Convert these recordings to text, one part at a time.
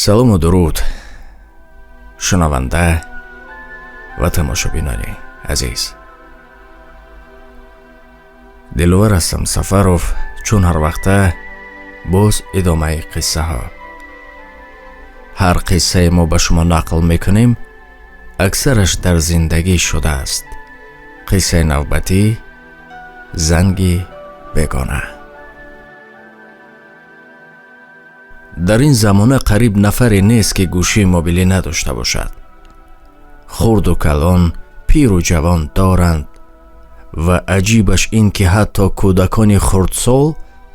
Салому дуруд, шунаванда ва тамошобинони азиз. Диловар ҳастам Сафаров, чун ҳар вақта боз идомаи қиссаҳо. Ҳар қиссае мо ба шумо нақл мекунем, аксараш дар зиндагӣ шудааст. Қиссаи навбатӣ: занги бегона. Дар ин замона қариб нафаре нест, ки гӯшии мобилӣ надошта бошад. Хурду калон, пиру ҷавон доранд ва аҷибаш ин ки ҳатто кӯдакони хурдсол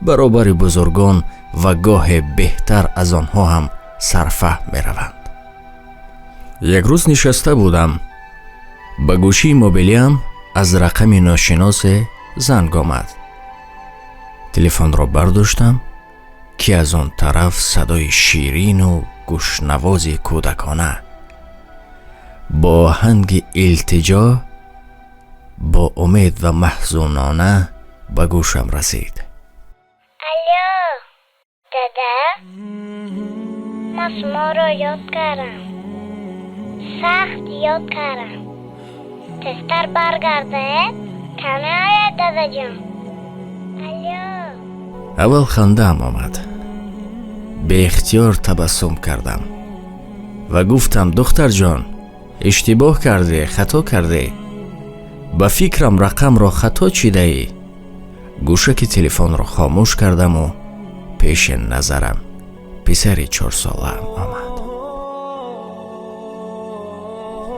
баробари бузургон ва гоҳе беҳтар аз онҳо ҳам сарфаҳм мераванд. Як рӯз нишаста будам. Ба гӯшии мобилиам аз рақами ношиносе занг омад. Телефонро бардоштам, ки аз он тараф садои ширину гӯшнавози кӯдакона бо оҳанги илтиҷо, бо умед ва маҳзунона ба гӯшам расид. Алло, дада, ман шуморо ёд кардам, сахт ёд кардам. Тезтар баргардед, кай меояд, дадаҷон? Алло. Аввал хандаам омад. Беихтиёр табассум кардам ва гуфтам: духтарҷон, иштибоҳ кардӣ, хато кардӣ. Ба фикрам, рақамро хато чидаӣ. Гӯшаки телефонро хомӯш кардаму пеши назарам писари 4-солаам омад.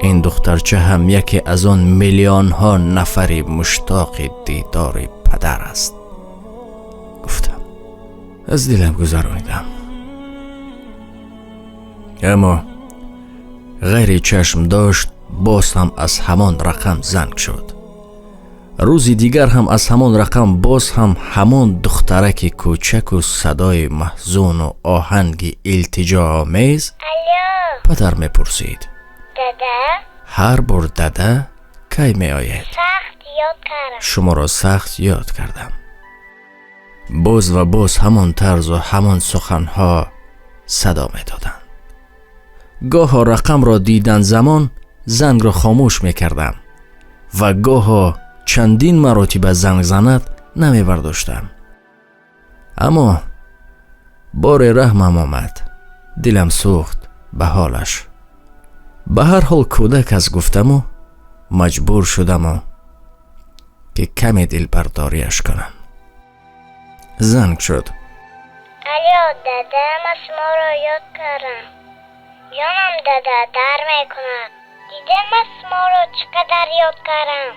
Ин духтарча ҳам яке аз он миллионҳо нафари муштоқи дидори падар аст. Гуфтам, аз дилам гузаронидам. Аммо ғайри чашм дошт, боз ҳам аз ҳамон рақам занг шуд. Рӯзи дигар ҳам аз ҳамон рақам, боз ҳам ҳамон духтараки кӯчаку садои маҳзуну оҳанги илтиҷоомез. Алло. Падар мепурсид: дада, ҳар бор дада, кай меоед? Сахт ёд кардам. Шуморо сахт ёд кардам. Боз ва боз ҳамон тарзу ҳамон суханҳо садо медоданд. Гоҳо рақамро дидан замон зангро хомӯш мекардам ва гоҳо чандин маротиба занг занад намебардоштам. Аммо боре раҳмам омад, дилам сӯхт ба ҳолаш. Ба ҳар ҳол кӯдак аст, гуфтаму маҷбур шудаму ки каме дилбардориаш кунам. Занг шуд. Алло, дада, ман шуморо ёд кардам. Ҷонам, дада, дар мекунад. Дидем, ман шуморо чӣ қадар ёд кардам.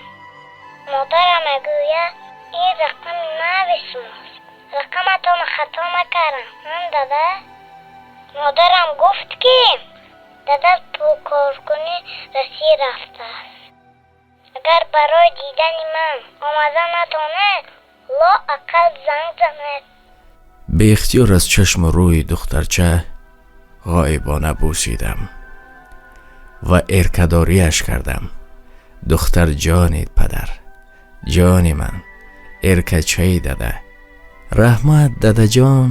Модарам мегӯяд, ин рақами нави шумост. Рақаматонро хато накардам, ҳам дада? Модарам гуфт, ки дада пулкоркунӣ Россия рафтааст. Агар барои дидани ман омада натонед, лоақал занг занед. Беихтиёр аз чашму рӯи духтарча ғоибона бӯсидам ва эркадориаш кардам. Духтарҷони падар, ҷони ман, эркачаи дада. Раҳмат, дадаҷон,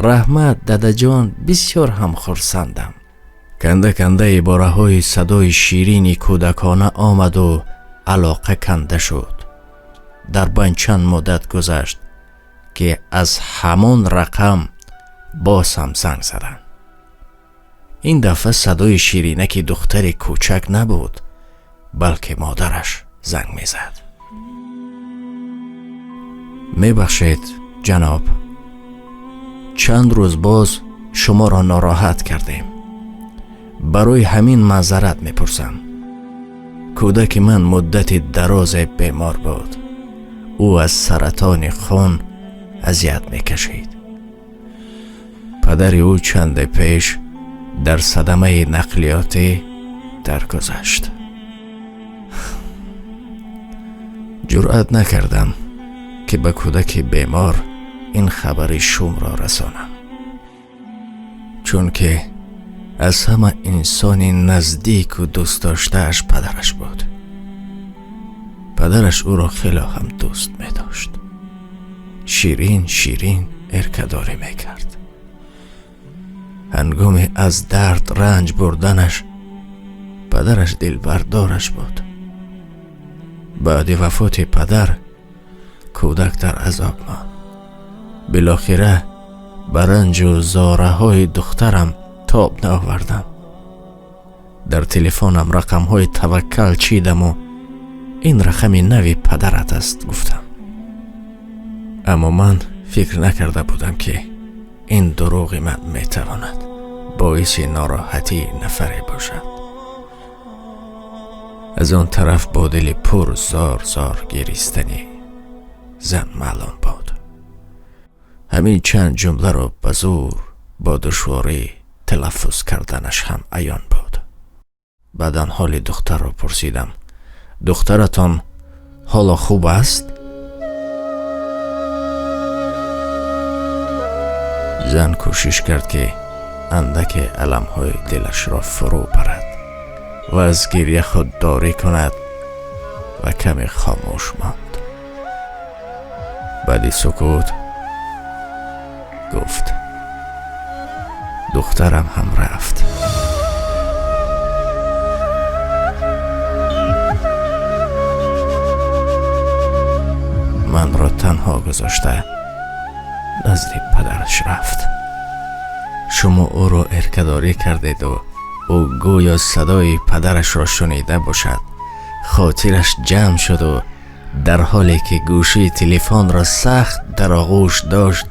раҳмат, дадаҷон, бисёр ҳам хурсандам. Канда канда ибораҳои садои ширини кӯдакона омаду алоқа канда шуд. Дар байн чанд муддат гузашт, ки аз ҳамон рақам боз ҳам занг заданд. Ин дафъа садои ширинаки духтари кӯчак набуд, балки модараш занг мезад. Мебахшед, ҷаноб, чанд рӯз боз шуморо нороҳат кардем. Барои ҳамин маъзарат мепурсам. Кӯдаки ман муддати дарозе бемор буд. Ӯ аз саратони хун азият мекашид. Падари ӯ чанде пеш дар садамаи нақлиётӣ даргузашт. Ҷуръат накардам, ки ба кӯдаки бемор ин хабари шумро расонам, чунки аз ҳама инсони наздику дӯстдоштааш падараш буд. Падараш ӯро хеле ҳам дӯст медошт. Ширин ширин эркадорӣ мекард. Ҳангоми аз дард ранҷ бурданаш падараш дилбардораш буд. Баъди вафоти падар кӯдак дар азоб монд. Билохира ба ранҷу зораҳои духтарам тоб наовардам. Дар телефонам рақамҳои таваккал чидаму ин рақами нави падарат аст гуфтам. Аммо ман фикр накарда будам, ки ин дурӯғи ман метавонад боиси нороҳатии нафаре бошад. Аз он тараф бо дили пур зор зор гиристани зан маълум буд. Ҳамин чанд ҷумларо ба зӯр бо душворӣ талаффуз карданаш ҳам аён буд. Баъдан ҳоли духтарро пурсидам. Духтаратон ҳоло хуб аст? Зан кӯшиш кард, ки андаке аламҳои дилашро фурӯ барад ва аз гиря худдорӣ кунад ва каме хомӯш монд. Баъди сукут гуфт: духтарам ҳам рафт. Манро танҳо гузошта назди падараш рафт. Шумо ӯро эркадорӣ кардеду ӯ гӯё садои падарашро шунида бошад. Хотираш ҷамъ шуду дар ҳоле ки гӯшии телефонро сахт дар оғӯш дошт,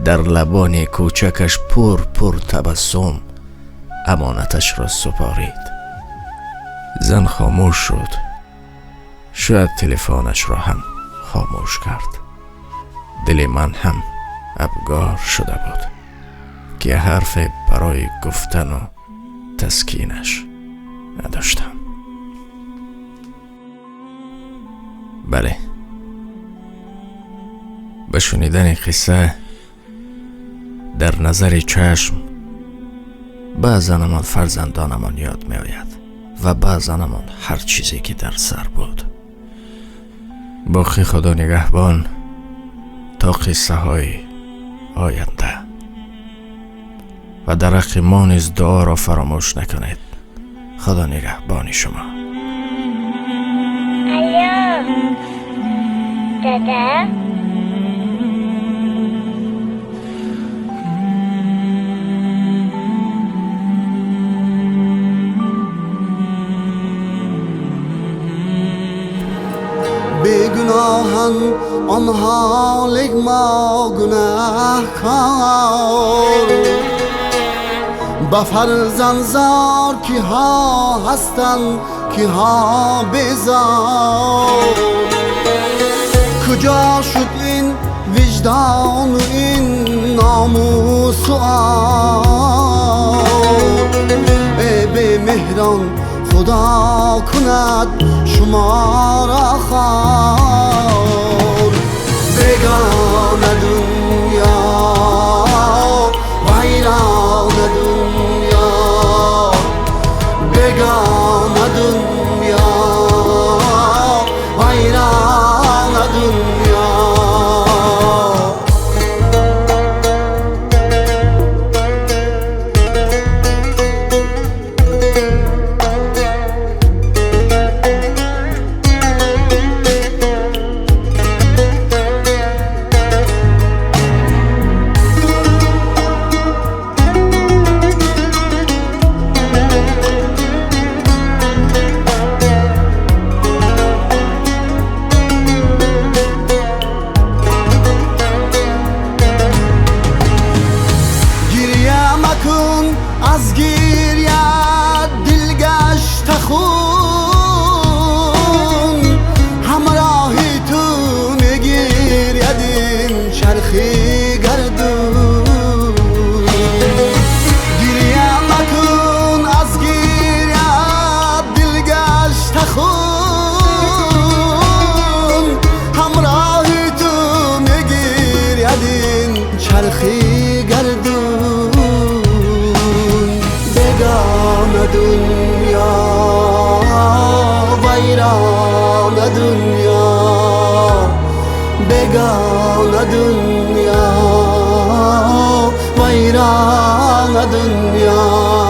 дар лабони кӯчакаш пур-пур табассум амонаташро супорид. Зан хомӯш шуд. Шояд телефонашро ҳам хомӯш кард. Дили ман ҳам абгор шуда буд, ки ҳарфе барои гуфтану таскинаш надоштам. Бале, ба шунидани қисса дар назари чашм баъзанамон фарзандонамон ёд меояд ва баъзанамон ҳар чизе ки дар сар буд. Боқӣ Худо нигаҳбон то қиссаҳои оянда. Ва дар ҳаққи мо низ дуоро фаромӯш накунед. Худо нигаҳбони шумо. Алло, дада? Бегуноҳан онҳо лек мо гунаҳкор, ба фарзандзор киҳо ҳастанд, киҳо безор. Куҷо шуд ин виҷдону ин номусу ор? Э бемеҳрон, Худо кунад шуморо хор. Бегона дунё, вайрона дунё, бегона дунё, вайрона дунё. Аз гиря дил гашта хун, ҳамроҳи ту мегиряд ин чархи гардун. Гиря макун, аз гиря дил гашта хун, ҳамроҳи ту мегиряд ин чархи гардун. Бегона дунё, вайрона дунё, бегона дунё, вайрона. Бегона дунё.